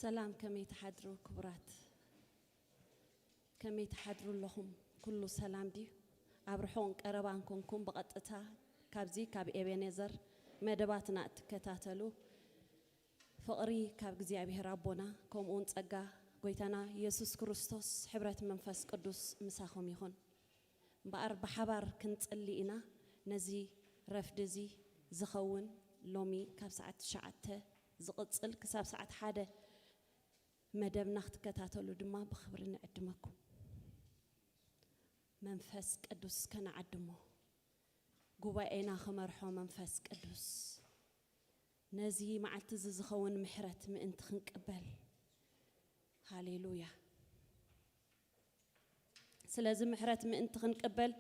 ሰላም፣ ከመይ ትሓድሩ ክቡራት? ከመይ ትሓድሩ ኣለኹም? ኩሉ ሰላም ድዩ? ኣብ ርሑቕን ቀረባን ኮንኩም ብቐጥታ ካብዚ ካብ ኤቤኔዘር መደባትና እትከታተሉ፣ ፍቕሪ ካብ እግዚኣብሔር ኣቦና፣ ከምኡውን ጸጋ ጎይታና ኢየሱስ ክርስቶስ፣ ሕብረት መንፈስ ቅዱስ ምሳኹም ይኹን። እምበኣር ብሓባር ክንጽሊ ኢና። ነዚ ረፍዲ እዚ ዝኸውን ሎሚ ካብ ሰዓት ትሽዓተ ዝቕጽል ክሳብ ሰዓት ሓደ መደብና ክትከታተሉ ድማ ብኽብሪ ንዕድመኩም። መንፈስ ቅዱስ ከነዓድሞ፣ ጉባኤና ክመርሖ መንፈስ ቅዱስ፣ ነዚ መዓልቲ እዚ ዝኸውን ምሕረት ምእንቲ ክንቅበል። ሃሌሉያ። ስለዚ ምሕረት ምእንቲ ክንቅበል፣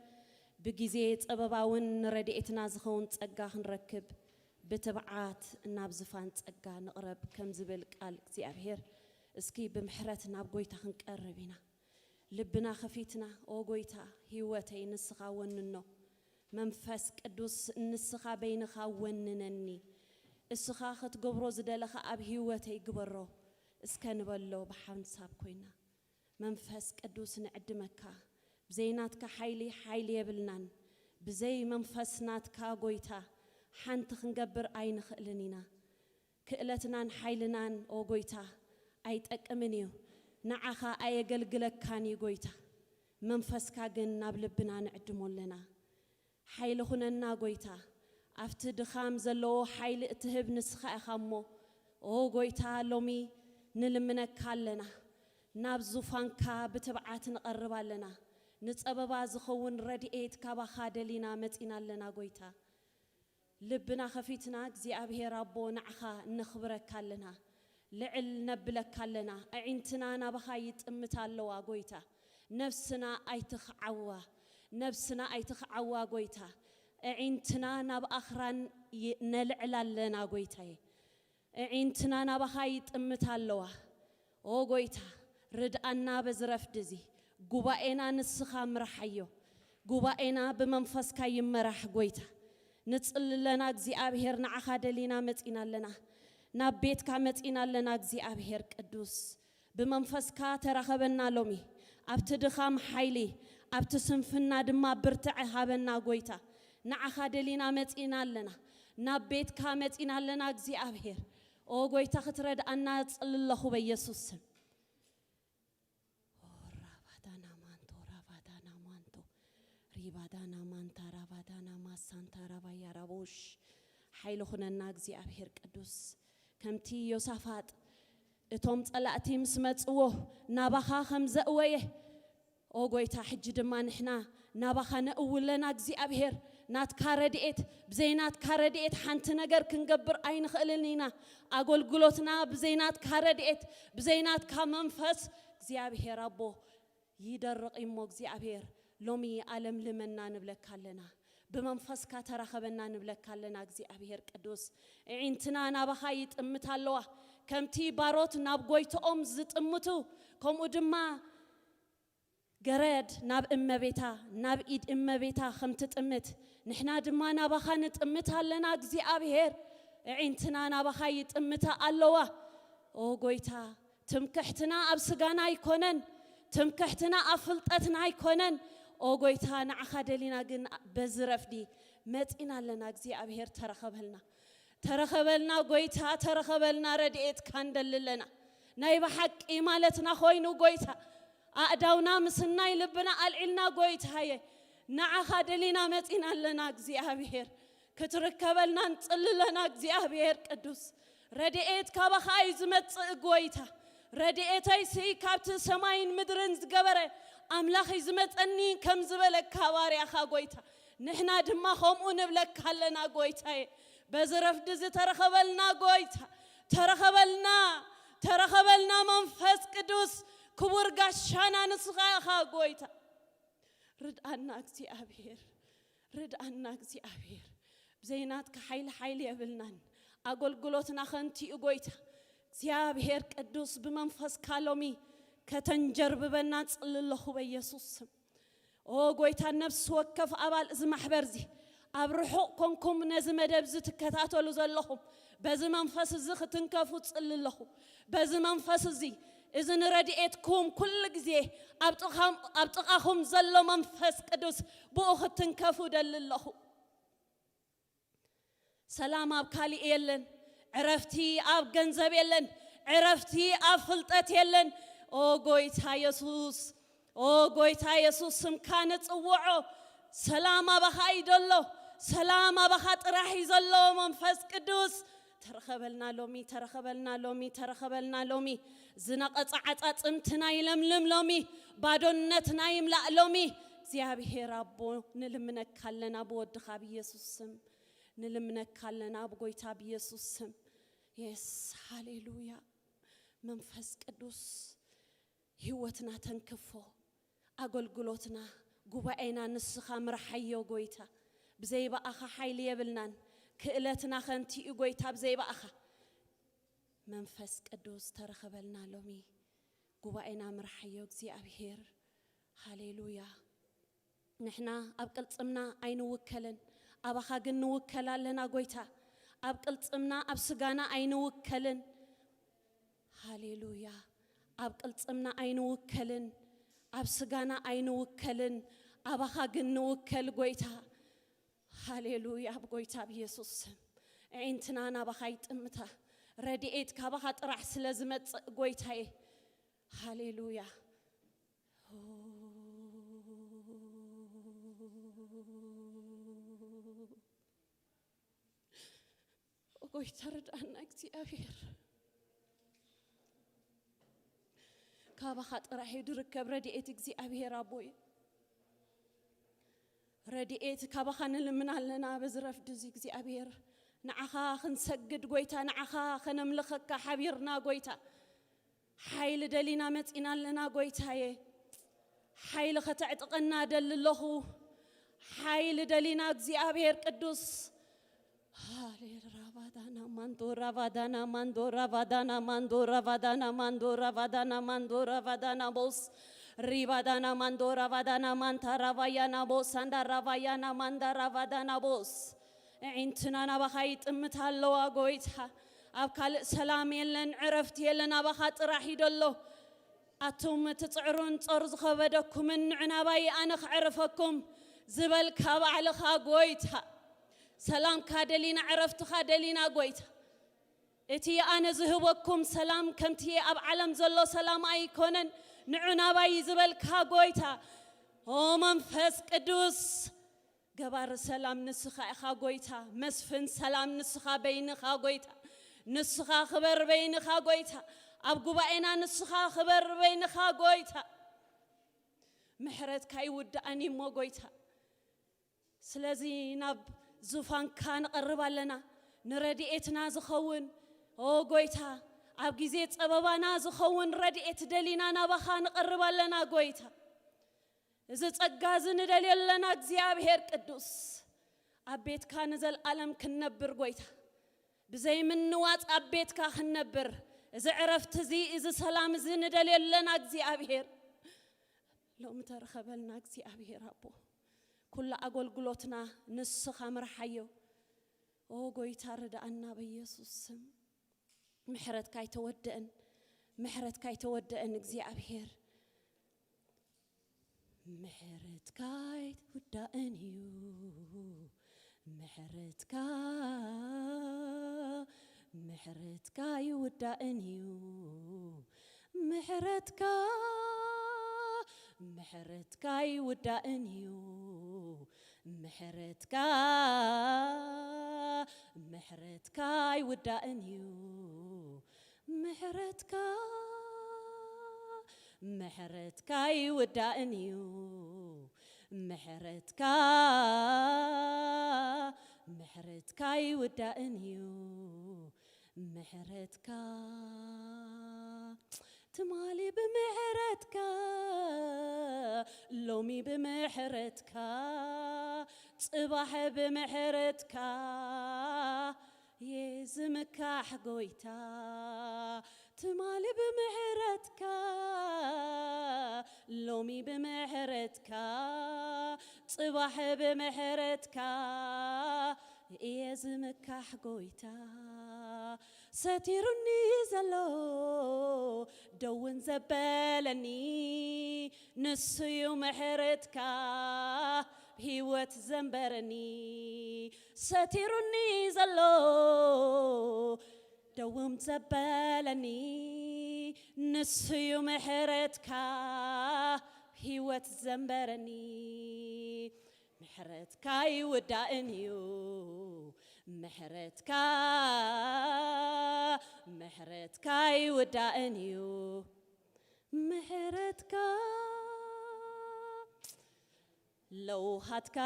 ብግዜ ጸበባውን ንረድኤትና ዝኸውን ጸጋ ክንረክብ፣ ብትብዓት ናብ ዝፋን ጸጋ ንቕረብ ከም ዝብል ቃል እግዚኣብሔር፣ እስኪ ብምሕረት ናብ ጎይታ ክንቀርብ ኢና። ልብና ከፊትና፣ ኦ ጎይታ፣ ህይወተይ ንስኻ ወንኖ። መንፈስ ቅዱስ፣ ንስኻ በይንኻ ወንነኒ። እስኻ ክትገብሮ ዝደለኻ ኣብ ህይወተይ ግበሮ እስከ ንበሎ ብሓንሳብ ኮይና። መንፈስ ቅዱስ ንዕድመካ። ብዘይ ናትካ ሓይሊ ሓይሊ የብልናን። ብዘይ መንፈስ ናትካ ጎይታ ሓንቲ ክንገብር ኣይንኽእልን ኢና። ክእለትናን ሓይልናን ኦ ጎይታ ኣይጠቅምን እዩ። ንዓኻ ኣየገልግለካን እዩ ጎይታ። መንፈስካ ግን ናብ ልብና ንዕድሞ ኣለና። ሓይሊ ኩነና ጎይታ። ኣብቲ ድኻም ዘለዎ ሓይሊ እትህብ ንስኻ ኢኻ እሞ፣ ኦ ጎይታ፣ ሎሚ ንልምነካ ኣለና። ናብ ዙፋንካ ብትብዓት ንቐርብ ኣለና። ንጸበባ ዝኸውን ረድኤት ካባኻ ደሊና መጺና ኣለና ጎይታ። ልብና ከፊትና እግዚኣብሔር ኣቦ ንዓኻ ነኽብረካ ኣለና። ልዕል ነብለካ ኣለና። ኣዒንትና ናባኻ ይጥምታ ኣለዋ ጎይታ። ነፍስና ኣይትኽዓዋ፣ ነፍስና ኣይትኽዓዋ ጎይታ። ኣዒንትና ናብ ኣኽራን ይ-፣ ነልዕል ኣለና ጎይታየ። ኣዒንትና ናባኻ ይጥምታ ኣለዋ። ኦ ጎይታ፣ ርድኣና በዚ ረፍዲ እዚ። ጉባኤና ንስኻ ምርሓዮ። ጉባኤና ብመንፈስካ ይመራሕ ጎይታ። ንጽሊ ኣለና እግዚኣብሔር፣ ንዓኻ ደሊና መጺና ኣለና። ናብ ቤትካ መጺና ኣለና እግዚኣብሔር ቅዱስ። ብመንፈስካ ተራኸበና ሎሚ። ኣብቲ ድኻም ሓይሊ፣ ኣብቲ ስንፍና ድማ ብርትዐ ሃበና ጎይታ። ንዓኻ ደሊና መጺና ኣለና። ናብ ቤትካ መጺና ኣለና እግዚኣብሔር። ኦ ጎይታ ክትረድኣና ጽሊ ኣለኹ በኢየሱስ ስም። ኦ ራባዳና ማንቶ፣ ራባዳና ማንቶ፣ ሪባዳና ማንታ፣ ራባዳና ማሳንታ፣ ራባያ ራቦሽ። ሓይሊ ኩነና እግዚኣብሔር ቅዱስ። ከምቲ ዮሳፋጥ እቶም ጸላእቲ ምስ መጽዎ ናባኻ ከም ዘእወየ፣ ኦ ጎይታ፣ ሕጂ ድማ ንሕና ናባኻ ነእዊ ኣለና እግዚኣብሔር። ናትካ ረድኤት፣ ብዘይ ናትካ ረድኤት ሓንቲ ነገር ክንገብር ኣይንኽእልን ኢና። ኣገልግሎትና ብዘይ ናትካ ረድኤት፣ ብዘይ ናትካ መንፈስ እግዚኣብሔር ኣቦ ይደርቕ እሞ እግዚኣብሔር ሎሚ ኣለምልመና ንብለካ ኣለና። ብመንፈስካ ተራኸበና ንብለካ ኣለና እግዚኣብሔር ቅዱስ። ኣዒንትና ናባኻ ይጥምታ ኣለዋ። ከምቲ ባሮት ናብ ጎይትኦም ዝጥምቱ፣ ከምኡ ድማ ገረድ ናብ እመቤታ፣ ናብ ኢድ እመቤታ ከም ትጥምት፣ ንሕና ድማ ናባኻ ንጥምት ኣለና እግዚኣብሔር። ኣዒንትና ናባኻ ይጥምታ ኣለዋ። ኦ ጎይታ፣ ትምክሕትና ኣብ ስጋና ኣይኮነን፣ ትምክሕትና ኣብ ፍልጠትና ኣይኮነን። ኦ ጎይታ፣ ንዓኻ ደሊና ግን በዚ ረፍዲ መጺና ኣለና። እግዚኣብሔር ተረኸበልና። ተረኸበልና ጎይታ፣ ተረኸበልና፣ ረድኤትካ ንደሊ ኣለና። ናይ ብሓቂ ማለትና ኮይኑ ጎይታ፣ ኣእዳውና ምስናይ ልብና ኣልዒልና ጎይታየ፣ ንዓኻ ደሊና መጺና ኣለና። እግዚኣብሔር ክትርከበልና ንጽሊ ኣለና። እግዚኣብሔር ቅዱስ፣ ረድኤት ካባኻ እዩ ዝመጽእ ጎይታ። ረድኤተይሲ ካብቲ ሰማይን ምድርን ዝገበረ ኣምላኽ እዩ ዝመጸኒ ከም ዝበለካ ባርያኻ ጎይታ፣ ንሕና ድማ ከምኡ ንብለካ ኣለና ጎይታየ። በዚ ረፍዲ እዚ ተረኸበልና ጎይታ፣ ተረኸበልና፣ ተረኸበልና መንፈስ ቅዱስ፣ ክቡር ጋሻና ንስኻ ኢኻ ጎይታ። ርድኣና እግዚኣብሔር፣ ርድኣና እግዚኣብሔር። ብዘይ ናትካ ሓይሊ ሓይሊ የብልናን። ኣገልግሎትና ከንቱ እዩ ጎይታ። እግዚኣብሔር ቅዱስ ብመንፈስካ ሎሚ ከተንጀርብበና ጽሊ ኣለኹ በኢየሱስ ስም። ኦ ጎይታ፣ ነፍሲ ወከፍ ኣባል እዚ ማሕበር እዚ ኣብ ርሑቕ ኮንኩም ነዚ መደብ እዚ ትከታተሉ ዘለኹም፣ በዚ መንፈስ እዚ ክትንከፉ ጽሊ ኣለኹ። በዚ መንፈስ እዚ፣ እዚ ንረድኤትኩም ኩሉ ግዜ ኣብ ጥቓም-፣ ኣብ ጥቓኹም ዘሎ መንፈስ ቅዱስ ብኡ ክትንከፉ ደሊ ኣለኹ። ሰላም ኣብ ካልእ የለን። ዕረፍቲ ኣብ ገንዘብ የለን። ዕረፍቲ ኣብ ፍልጠት የለን። ኦ ጎይታ የሱስ፣ ኦ ጎይታ የሱስ፣ ስምካ ንጽውዖ። ሰላም ኣባኻ እዩ ዘሎ። ሰላም ኣባኻ ጥራሕ እዩ ዘሎ። መንፈስ ቅዱስ፣ ተረኸበልና ሎሚ፣ ተረኸበልና ሎሚ፣ ተረኸበልና ሎሚ። ዝነቐጸ ዓጻጽምትና ይለምልም ሎሚ። ባዶነትና ይምላእ ሎሚ። እግዚኣብሔር ኣቦ፣ ንልምነካ ኣለና ብወድኻ ብኢየሱስ ስም። ንልምነካ ኣለና ብጎይታ ብኢየሱስ ስም። የስ፣ ሃሌሉያ። መንፈስ ቅዱስ፣ ህይወትና ተንክፎ፣ ኣገልግሎትና፣ ጉባኤና ንስኻ ምርሓዮ ጎይታ። ብዘይ ብኣኻ ሓይሊ የብልናን። ክእለትና ከንቱ እዩ ጎይታ ብዘይ ብኣኻ። መንፈስ ቅዱስ ተረኸበልና ሎሚ። ጉባኤና ምርሓዮ እግዚኣብሔር። ሃሌሉያ። ንሕና ኣብ ቅልጽምና ኣይንውከልን፣ ኣባኻ ግን ንውከል ኣለና ጎይታ። ኣብ ቅልጽምና፣ ኣብ ስጋና ኣይንውከልን። ሃሌሉያ። ኣብ ቅልጽምና ኣይንውከልን፣ ኣብ ስጋና ኣይንውከልን፣ ኣባኻ ግን ንውከል ጎይታ። ሃሌሉያ። ኣብ ጎይታ ብየሱስ ስም፣ ኣዒንትና ናባኻ ይጥምታ። ረድኤት ካባኻ ጥራሕ ስለ ዝመጽእ ጎይታዬ። ሃሌሉያ። ኦ ጎይታ ርድኣና እግዚኣብሔር። ካባኻ ጥራሕ እዩ ድርከብ ረድኤት እግዚኣብሔር ኣቦይ። ረድኤት ካባኻ ንልምን ኣለና በዚ ረፍዲ እዚ እግዚኣብሔር። ንዓኻ ክንሰግድ ጎይታ፣ ንዓኻ ከነምልኸካ ሓቢርና ጎይታ። ሓይሊ ደሊና መጺና ኣለና ጎይታየ። ሓይሊ ከተዕጥቀና ደሊ ኣለኹ። ሓይሊ ደሊና እግዚኣብሔር ቅዱስ። ሃሌ ራባዳና ማንዶ ራባዳና ማንዶ ራባዳና ማንዶ ራባዳና ማንዶ ራባዳና ማንዶ ራባዳና ቦስ ሪባዳና ማንዶ ራባዳና ማንታ ራባያና ቦስ ኣንዳ ራባያና ማንዳ ራባዳና ቦስ። ኣዒንትና ናባኻ ይጥምታ ኣለዋ ጎይታ። ኣብ ካልእ ሰላም የለን፣ ዕረፍቲ የለን፣ ኣባኻ ጥራሕ እዩ ደሎ። ኣቱም ትጽዕሩን ጾር ዝኸበደኩምን ንዑ ናባይ ኣነ ከዕርፈኩም ዝበልካ ባዕልኻ ጎይታ። ሰላምካ ደሊና፣ ዕረፍትኻ ደሊና ጎይታ። እቲ ኣነ ዝህበኩም ሰላም ከምቲ ኣብ ዓለም ዘሎ ሰላም ኣይኮነን፣ ንዑ ናባይ ዝበልካ ጎይታ። ኦ መንፈስ ቅዱስ፣ ገባሪ ሰላም ንስኻ ኢኻ ጎይታ። መስፍን ሰላም ንስኻ በይንኻ ጎይታ። ንስኻ ክበር በይንኻ ጎይታ። ኣብ ጉባኤና ንስኻ ክበር በይንኻ ጎይታ። ምሕረትካ ይውዳእን እሞ ጎይታ። ስለዚ ናብ ዙፋንካ ንቐርብ ኣለና። ንረድኤትና ዝኸውን፣ ኦ ጎይታ፣ ኣብ ግዜ ጸበባና ዝኸውን ረድኤት ደሊና ናባኻ ንቐርብ ኣለና ጎይታ። እዚ ጸጋ እዚ ንደልዮ ኣለና እግዚኣብሔር ቅዱስ። ኣብ ቤትካ ንዘልኣለም ክንነብር ጎይታ። ብዘይ ምንዋጽ ኣብ ቤትካ ክንነብር። እዚ ዕረፍቲ እዚ፣ እዚ ሰላም እዚ ንደልዮ ኣለና እግዚኣብሔር። ሎሚ ተረኸበልና እግዚኣብሔር ኣቦ። ኩሉ ኣገልግሎትና ንስኻ ምርሓዮ። ኦ ጎይታ ርድኣና በኢየሱስ ስም። ምሕረትካ ኣይተወደአን። ምሕረትካ ኣይተወደአን እግዚኣብሔር። ምሕረትካ ኣይውዳእን እዩ። ምሕረትካ፣ ምሕረትካ ኣይውዳእን እዩ። ምሕረትካ፣ ምሕረትካ ኣይውዳእን እዩ። ምሕረትካ፣ ምሕረትካ ኣይውዳእን እዩ። ምሕረትካ፣ ምሕረትካ ኣይውዳእን እዩ። ምሕረትካ፣ ምሕረትካ ኣይውዳእን እዩ። ምሕረትካ፣ ትማሊ ብምሕረትካ፣ ሎሚ ብምሕረትካ፣ ጽባሕ ብምሕረትካ፣ እየ ዝምካሕ ጎይታ፣ ትማሊ ብምሕረትካ፣ ሎሚ ብምሕረትካ፣ ጽባሕ ብምሕረትካ እየ ዝምካሕ ጎይታ። ሰቲሩኒ ዘሎ ደውን ዘበለኒ፣ ንሱዩ ምሕረትካ ብህይወት ዘንበረኒ። ሰቲሩኒ ዘሎ ደውም ዘበለኒ፣ ንሱዩ ምሕረትካ ብህይወት ዘንበረኒ። ምሕረትካ ይውዳእን እዩ፣ ምሕረትካ፣ ምሕረትካ ይውዳእን እዩ፣ ምሕረትካ ለውሃትካ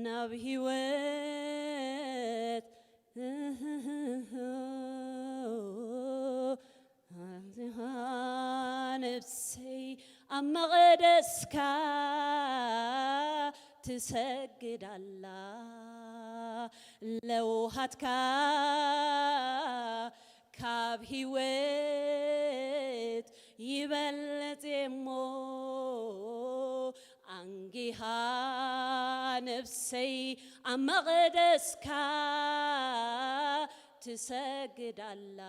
ናብ ህይወት ነብሰይ ኣብ መቐደስካ ትሰግድ ኣላ። ለውሃትካ ካብ ህይወት ይበልጽ እሞ፣ ኣንጊሃ ነብሰይ ኣብ መቐደስካ ትሰግድ ኣላ።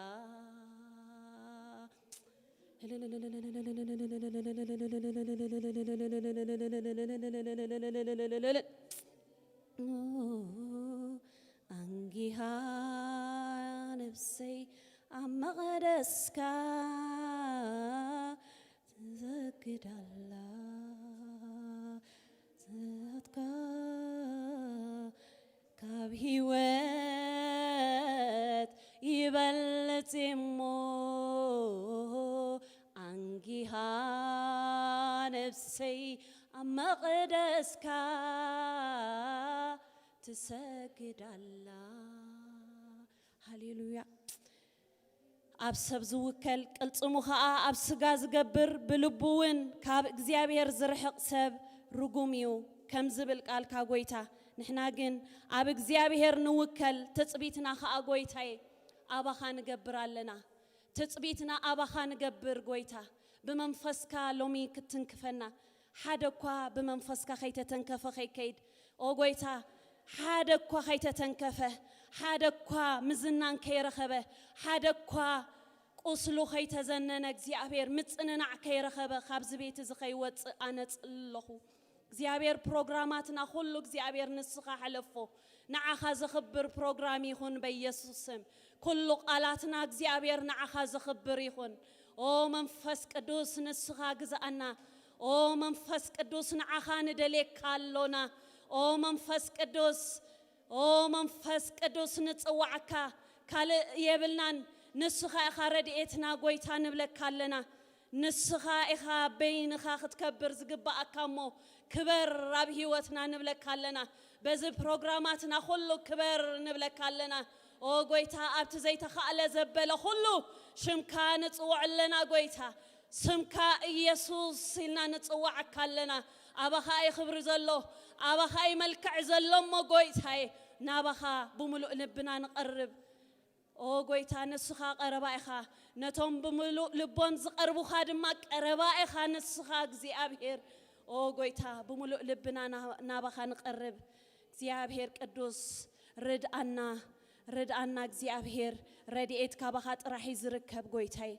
ኣንጊሃ ነብሰይ ኣብ መቐደስካ ትሰግድ ኣላ። ጽላትካ ካብ ህይወት ይበልጽ እሞ፣ ኣንጊሃ ነብሰይ ኣብ መቐደስካ ትሰግድ ኣላ። ሃሌሉያ። ኣብ ሰብ ዝውከል፣ ቅልጽሙ ኸኣ ኣብ ስጋ ዝገብር፣ ብልቡ እውን ካብ እግዚኣብሔር ዝርሕቕ ሰብ ርጉም እዩ፣ ከም ዝብል ቃልካ ጐይታ። ንሕና ግን ኣብ እግዚኣብሔር ንውከል፣ ትጽቢትና ኸኣ ጐይታዬ ኣባኻ ንገብር ኣለና። ትጽቢትና ኣባኻ ንገብር ጐይታ፣ ብመንፈስካ ሎሚ ክትትንክፈና። ሓደ እኳ ብመንፈስካ ከይተተንከፈ ከይከይድ፣ ኦ ጐይታ፣ ሓደ እኳ ከይተተንከፈ፣ ሓደ እኳ ምዝናን ከይረኸበ፣ ሓደ እኳ ቁስሉ ከይተዘነነ፣ እግዚኣብሔር ምጽንናዕ ከይረኸበ፣ ካብዚ ቤት እዚ ከይወጽእ ኣነ ጽሊ ኣለኹ። እግዚኣብሔር ፕሮግራማትና ኩሉ እግዚኣብሔር ንስኻ ሕለፎ። ንዓኻ ዘኽብር ፕሮግራም ይኹን በኢየሱስ ስም። ኩሉ ቃላትና እግዚኣብሔር ንዓኻ ዘኽብር ይኹን። ኦ መንፈስ ቅዱስ ንስኻ ግዛኣና። ኦ መንፈስ ቅዱስ ንዓኻ ንደልየካ ኣሎና። ኦ መንፈስ ቅዱስ፣ ኦ መንፈስ ቅዱስ ንጽዋዓካ። ካልእ የብልናን። ንስኻ ኢኻ ረድኤትና ጐይታ ንብለካ ኣለና። ንስኻ ኢኻ በይንኻ ክትከብር ዝግባኣካ እሞ ክበር ኣብ ህይወትና ንብለካ ኣለና። በዚ ፕሮግራማትና ኩሉ ክበር ንብለካ ኣለና። ኦ ጐይታ፣ ኣብቲ ዘይተኻእለ ዘበለ ኩሉ ሽምካ ንጽውዖ ኣለና ጐይታ። ስምካ ኢየሱስ ኢልና ንጽዋዓካ ኣለና። ኣባኻ እዩ ክብሪ ዘሎ፣ ኣባኻ እዩ መልክዕ ዘሎ እሞ ጐይታዬ፣ ናባኻ ብምሉእ ልብና ንቐርብ። ኦ ጐይታ፣ ንስኻ ቀረባ ኢኻ። ነቶም ብምሉእ ልቦም ዝቐርቡኻ ድማ ቀረባ ኢኻ ንስኻ እግዚኣብሔር። ኦ ጐይታ፣ ብምሉእ ልብና ና-፣ ናባኻ ንቐርብ። እግዚኣብሔር ቅዱስ፣ ርድኣና፣ ርድኣና እግዚኣብሔር። ረድኤት ካባኻ ጥራሕ እዩ ዝርከብ ጐይታይ።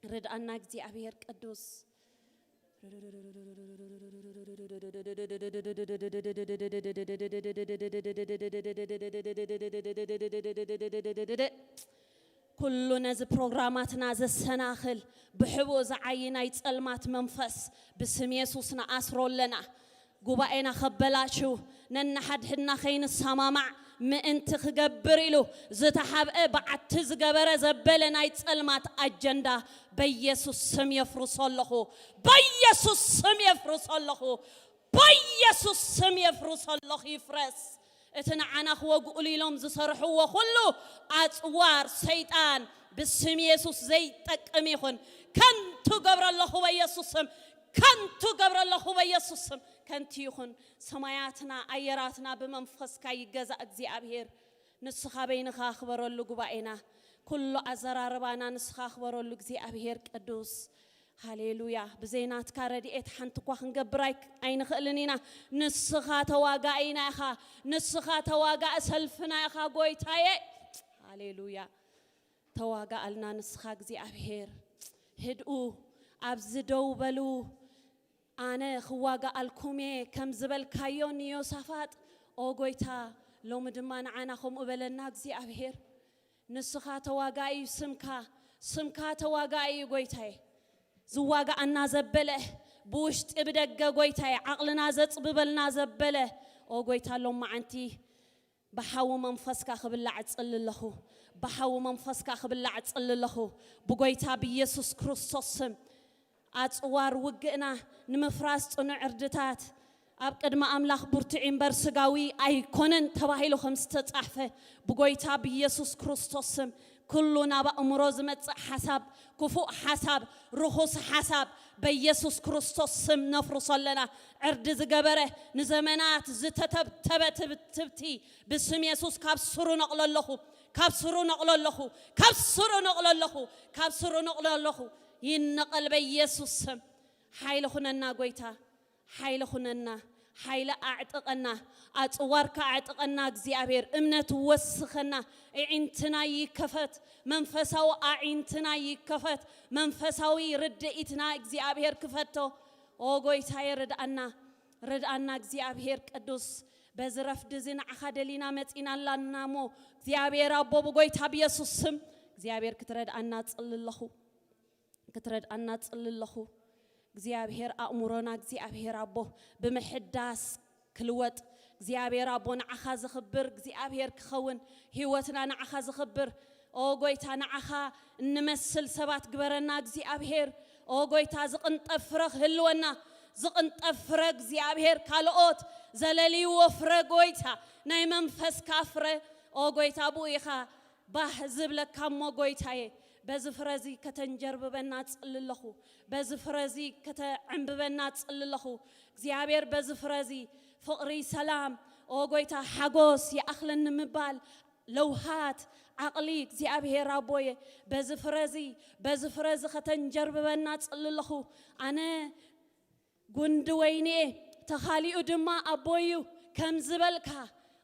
ርድኣና እግዚኣብሔር ቅዱስ። ኩሉ ነዚ ፕሮግራማትና ዘሰናኽል ብሕቡእ ዝዓዪ ናይ ጸልማት መንፈስ ብስም የሱስ ንኣስሮ ኣለና። ጉባኤና ከበላሽው፣ ነንሓድሕድና ከይንሰማማዕ ምእንቲ ክገብር ኢሉ ዝተሓብአ በዓቲ ዝገበረ ዘበለ ናይ ጸልማት ኣጀንዳ በኢየሱስ ስም የፍርሶ ኣለኹ። በኢየሱስ ስም የፍርሶ ኣለኹ። በኢየሱስ ስም የፍርሶ ኣለኹ። ይፍረስ። እቲ ንዓና ክወግኡሉ ኢሎም ዝሰርሕዎ ኩሉ ኣጽዋር ሰይጣን ብስም የሱስ ዘይጠቅም ይኹን። ከንቱ ገብረ ኣለኹ በኢየሱስ ስም። ከንቱ ገብረ ኣለኹ በኢየሱስ ስም። ከንቲ ይኹን። ሰማያትና ኣየራትና ብመንፈስካ ይገዛእ እግዚኣብሔር። ንስኻ በይንኻ ክበረሉ ጉባኤና፣ ኩሉ ኣዘራርባና ንስኻ ክበረሉ እግዚኣብሔር ቅዱስ። ሃሌሉያ። ብዘይ ናትካ ረድኤት ሓንቲ እኳ ክንገብር ኣይ- ኣይንኽእልን ኢና። ንስኻ ተዋጋኢና ኢኻ። ንስኻ ተዋጋኢ ሰልፍና ኢኻ ጎይታየ። ሃሌሉያ። ተዋጋኣልና ንስኻ እግዚኣብሔር። ህድኡ ኣብዚ ደው በሉ፣ ኣነ ክዋጋኣልኩም እየ ከም ዝበልካዮ ንዮሳፋጥ፣ ኦ ጎይታ፣ ሎሚ ድማ ንዓና ከምኡ በለና እግዚኣብሔር። ንስኻ ተዋጋኢ እዩ ስምካ፣ ስምካ ተዋጋኢ እዩ ጎይታየ። ዝዋጋኣና ዘበለ፣ ብውሽጢ ብደገ ጎይታየ፣ ዓቕልና ዘጽብበልና ዘበለ፣ ኦ ጎይታ፣ ሎም መዓንቲ ብሓዊ መንፈስካ ክብላዕ እጽሊ ኣለኹ። ብሓዊ መንፈስካ ክብላዕ እጽሊ ኣለኹ። ብጎይታ ብኢየሱስ ክርስቶስ ስም፣ ኣጽዋር ውግእና ንምፍራስ ጽኑዕ ዕርድታት፣ ኣብ ቅድሚ ኣምላኽ ብርቱዕ እምበር ስጋዊ ኣይኮነን ተባሂሉ ከም ዝተጻሕፈ፣ ብጎይታ ብኢየሱስ ክርስቶስ ስም፣ ኩሉ ናብ ኣእምሮ ዝመጽእ ሓሳብ፣ ክፉእ ሓሳብ፣ ርኹስ ሓሳብ፣ በኢየሱስ ክርስቶስ ስም ነፍርሶ ኣለና። ዕርዲ ዝገበረ፣ ንዘመናት ዝተተብተበ ትብትብቲ፣ ብስም የሱስ ካብ ስሩ ነቕሎ ኣለኹ፣ ካብ ስሩ ነቕሎ ኣለኹ፣ ካብ ስሩ ነቕሎ ኣለኹ፣ ካብ ስሩ ነቕሎ ኣለኹ። ይነቐል በኢየሱስ ስም። ሓይሊ ኩነና ጎይታ፣ ሓይሊ ኩነና፣ ሓይሊ ኣዕጥቐና፣ ኣጽዋርካ ኣዕጥቐና እግዚኣብሔር። እምነት ወስኸና፣ ኣዒንትና ይከፈት፣ መንፈሳዊ ኣዒንትና ይከፈት፣ መንፈሳዊ ርድኢትና እግዚኣብሔር ክፈቶ። ኦ ጎይታየ ርድኣና፣ ርድኣና እግዚኣብሔር ቅዱስ። በዚ ረፍዲ እዚ ንዓኻ ደሊና መጺና ኣላና እሞ እግዚኣብሔር ኣቦ ብጎይታ ብየሱስ ስም እግዚኣብሔር ክትረድኣና ጽሊ ኣለኹ። ክትረድኣና ጽሊ ኣለኹ። እግዚኣብሔር ኣእምሮና እግዚኣብሔር ኣቦ ብምሕዳስ ክልወጥ እግዚኣብሔር ኣቦ ንዓኻ ዝኽብር እግዚኣብሔር ክኸውን ህይወትና ንዓኻ ዝኽብር ኦ ጎይታ ንዓኻ እንመስል ሰባት ግበረና እግዚኣብሔር ኦ ጎይታ ዝቕንጠብ ፍረ ክህልወና ዝቕንጠብ ፍረ እግዚኣብሔር ካልኦት ዘለልይዎ ፍረ ጎይታ ናይ መንፈስካ ፍረ ኦ ጎይታ ብኡ ኢኻ ባህ ዝብለካ እሞ ጎይታየ በዚ ፍረዚ ከተንጀርብበና ጽሊ ኣለኹ። በዚ ፍረዚ ከተዕንብበና ጽሊ ኣለኹ። እግዚኣብሔር በዚ ፍረዚ ፍቕሪ፣ ሰላም፣ ኦ ጎይታ ሓጎስ ይኣኽለኒ ምባል ለውሃት ዓቕሊ እግዚኣብሔር ኣቦየ በዚ ፍረዚ በዚ ፍረዚ ከተንጀርብበና ጽሊ ኣለኹ። ኣነ ጉንዲ ወይኒ እየ፣ ተኻሊኡ ድማ ኣቦይ እዩ ከም ዝበልካ፣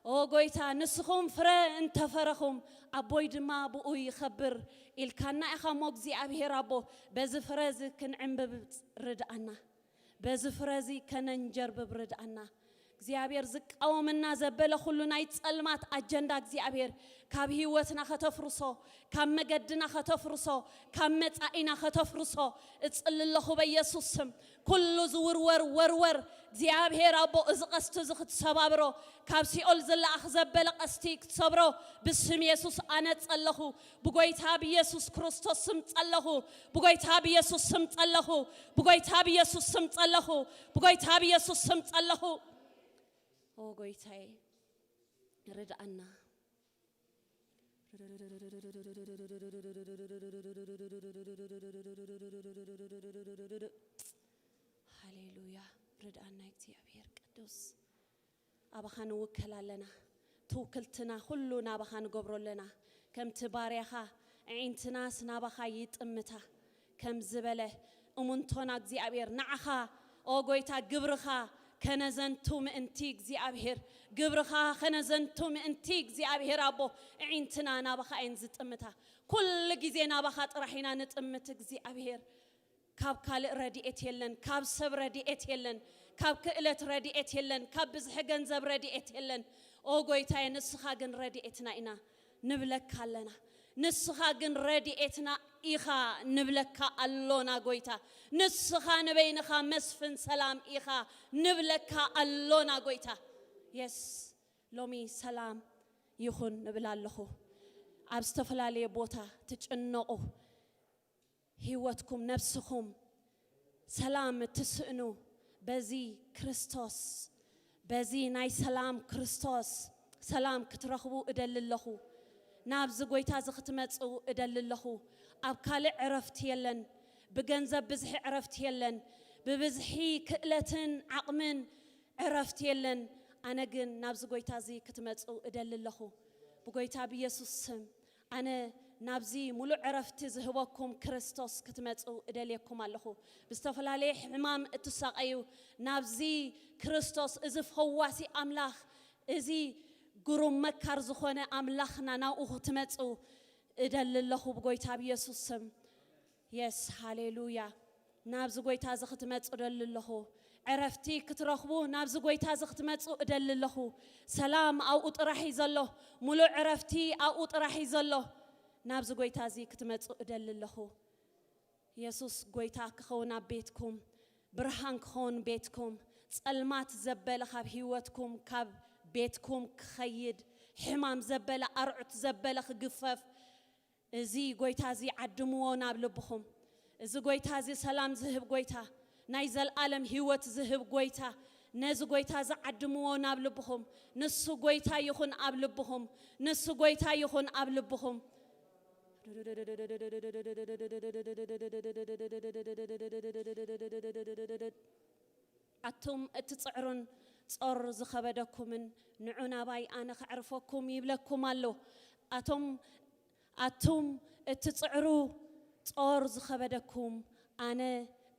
ኦ ጎይታ፣ ንስኹም ፍረ እንተፈረኹም ኣቦይ ድማ ብኡ ይኸብር ኢልካና ኢኻ እሞ፣ እግዚኣብሔር ኣቦ፣ በዚ ፍረ እዚ ክንዕንብብ ርድኣና፣ በዚ ፍረ እዚ ከነንጀርብብ ርድኣና። እግዚኣብሔር ዝቃወመና ዘበለ ኩሉ ናይ ጸልማት ኣጀንዳ እግዚኣብሔር ካብ ህይወትና ከተፍርሶ፣ ካብ መገድና ከተፍርሶ፣ ካብ መጻኢና ከተፍርሶ እጽሊ ኣለኹ በኢየሱስ ስም። ኩሉ ዝውርወር ወርወር እግዚኣብሔር ኣቦ እዚ ቀስቲ እዚ ክትሰባብሮ፣ ካብ ሲኦል ዝለኣኽ ዘበለ ቀስቲ ክትሰብሮ ብስም የሱስ ኣነ ጸለኹ። ብጎይታ ብየሱስ ክርስቶስ ስም ጸለኹ። ብጎይታ ብየሱስ ስም ጸለኹ። ብጎይታ ብየሱስ ስም ጸለኹ። ብጎይታ ብየሱስ ስም ጸለኹ። ኦ ጎይታዬ ርድኣና። ሃሌሉያ። ርድኣና እግዚኣብሔር ቅዱስ። ኣባኻ ንውከል ኣለና። ትውክልትና ኩሉ ናባኻ ንገብሮ ኣለና። ከምቲ ባርያኻ ኣዒንትናስ ናባኻ ይጥምታ ከም ዝበለ እሙንቶና እግዚኣብሔር ንዓኻ ኦ ጎይታ ግብርኻ ከነዘንቱ ምእንቲ እግዚኣብሔር ግብርኻ ከነዘንቱ ምእንቲ እግዚኣብሔር ኣቦ ኣዒንትና ናባኻ እየን ዝጥምታ። ኩሉ ግዜ ናባኻ ጥራሕ ኢና ንጥምት እግዚኣብሔር። ካብ ካልእ ረድኤት የለን፣ ካብ ሰብ ረድኤት የለን፣ ካብ ክእለት ረድኤት የለን፣ ካብ ብዝሒ ገንዘብ ረድኤት የለን። ኦ ጎይታየ ንስኻ ግን ረድኤትና ኢና ንብለካ ኣለና። ንስኻ ግን ረድኤትና ኢኻ ንብለካ ኣሎና ጎይታ። ንስኻ ንበይንኻ መስፍን ሰላም ኢኻ ንብለካ ኣሎና ጎይታ። የስ ሎሚ ሰላም ይኹን ንብል ኣለኹ። ኣብ ዝተፈላለየ ቦታ ትጭነቑ ህይወትኩም ነብስኹም ሰላም እትስእኑ በዚ ክርስቶስ በዚ ናይ ሰላም ክርስቶስ ሰላም ክትረኽቡ እደሊ ኣለኹ። ናብዚ ጎይታ እዚ ክትመጽኡ እደሊ ኣለኹ። ኣብ ካልእ ዕረፍቲ የለን። ብገንዘብ ብዝሒ ዕረፍቲ የለን። ብብዝሒ ክእለትን ዓቕምን ዕረፍቲ የለን። ኣነ ግን ናብዚ ጎይታ እዚ ክትመጹ እደሊ ኣለኹ። ብጎይታ ብየሱስ ስም ኣነ ናብዚ ሙሉእ ዕረፍቲ ዝህበኩም ክርስቶስ ክትመጹ እደልየኩም ኣለኹ። ብዝተፈላለየ ሕማም እትሳቐዩ ናብዚ ክርስቶስ፣ እዚ ፈዋሲ ኣምላኽ፣ እዚ ግሩም መካር ዝኾነ ኣምላኽና ናብኡ ክትመጹ እደሊ ኣለኹ ብጎይታ ብየሱስ ስም። የስ፣ ሃሌሉያ። ናብዚ ጎይታ እዚ ክትመጹ እደሊ ኣለኹ። ዕረፍቲ ክትረኽቡ ናብዚ ጎይታ እዚ ክትመጹ እደሊ ኣለኹ። ሰላም ኣብኡ ጥራሕ እዩ ዘሎ። ሙሉእ ዕረፍቲ ኣብኡ ጥራሕ እዩ ዘሎ። ናብዚ ጎይታ እዚ ክትመጹ እደሊ ኣለኹ። የሱስ ጎይታ ክኸውን ኣብ ቤትኩም፣ ብርሃን ክኸውን ቤትኩም፣ ጸልማት ዘበለ ካብ ህይወትኩም፣ ካብ ቤትኩም ክኸይድ፣ ሕማም ዘበለ፣ ኣርዑት ዘበለ ክግፈፍ፣ እዚ ጎይታ እዚ ዓድምዎ ናብ ልብኹም። እዚ ጎይታ እዚ ሰላም ዝህብ ጎይታ፣ ናይ ዘልኣለም ህይወት ዝህብ ጎይታ፣ ነዚ ጎይታ እዚ ዓድምዎ ናብ ልብኹም። ንሱ ጎይታ ይኹን ኣብ ልብኹም። ንሱ ጎይታ ይኹን ኣብ ልብኹም። ኣቱም እትጽዕሩን ጾር ዝኸበደኩምን ንዑ ናባይ ኣነ ከዕርፈኩም ይብለኩም ኣሎ። ኣቶም ኣቱም እትጽዕሩ ጾር ዝኸበደኩም ኣነ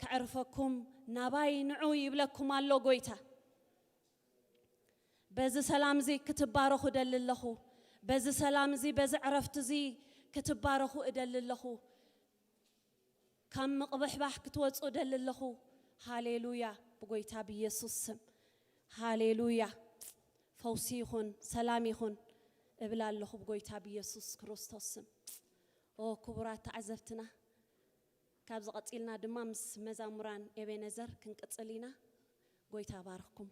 ከዕርፈኩም ናባይ ንዑ ይብለኩም ኣሎ ጎይታ። በዚ ሰላም እዚ ክትባረኹ እደሊ ኣለኹ። በዚ ሰላም እዚ፣ በዚ ዕረፍቲ እዚ ክትባረኹ እደሊ ኣለኹ። ካብ ምቕብሕባሕ ክትወጹ እደሊ ኣለኹ። ሃሌሉያ፣ ብጎይታ ብየሱስ ስም። ሃሌሉያ። ፈውሲ ይኹን፣ ሰላም ይኹን እብል ኣለኹ ብጎይታ ብየሱስ ክርስቶስ ስም። ኦ ክቡራት ተዓዘብትና፣ ካብዚ ቀጺልና ድማ ምስ መዛሙራን ኤቤነዘር ክንቅጽል ኢና። ጎይታ ባርኽኩም።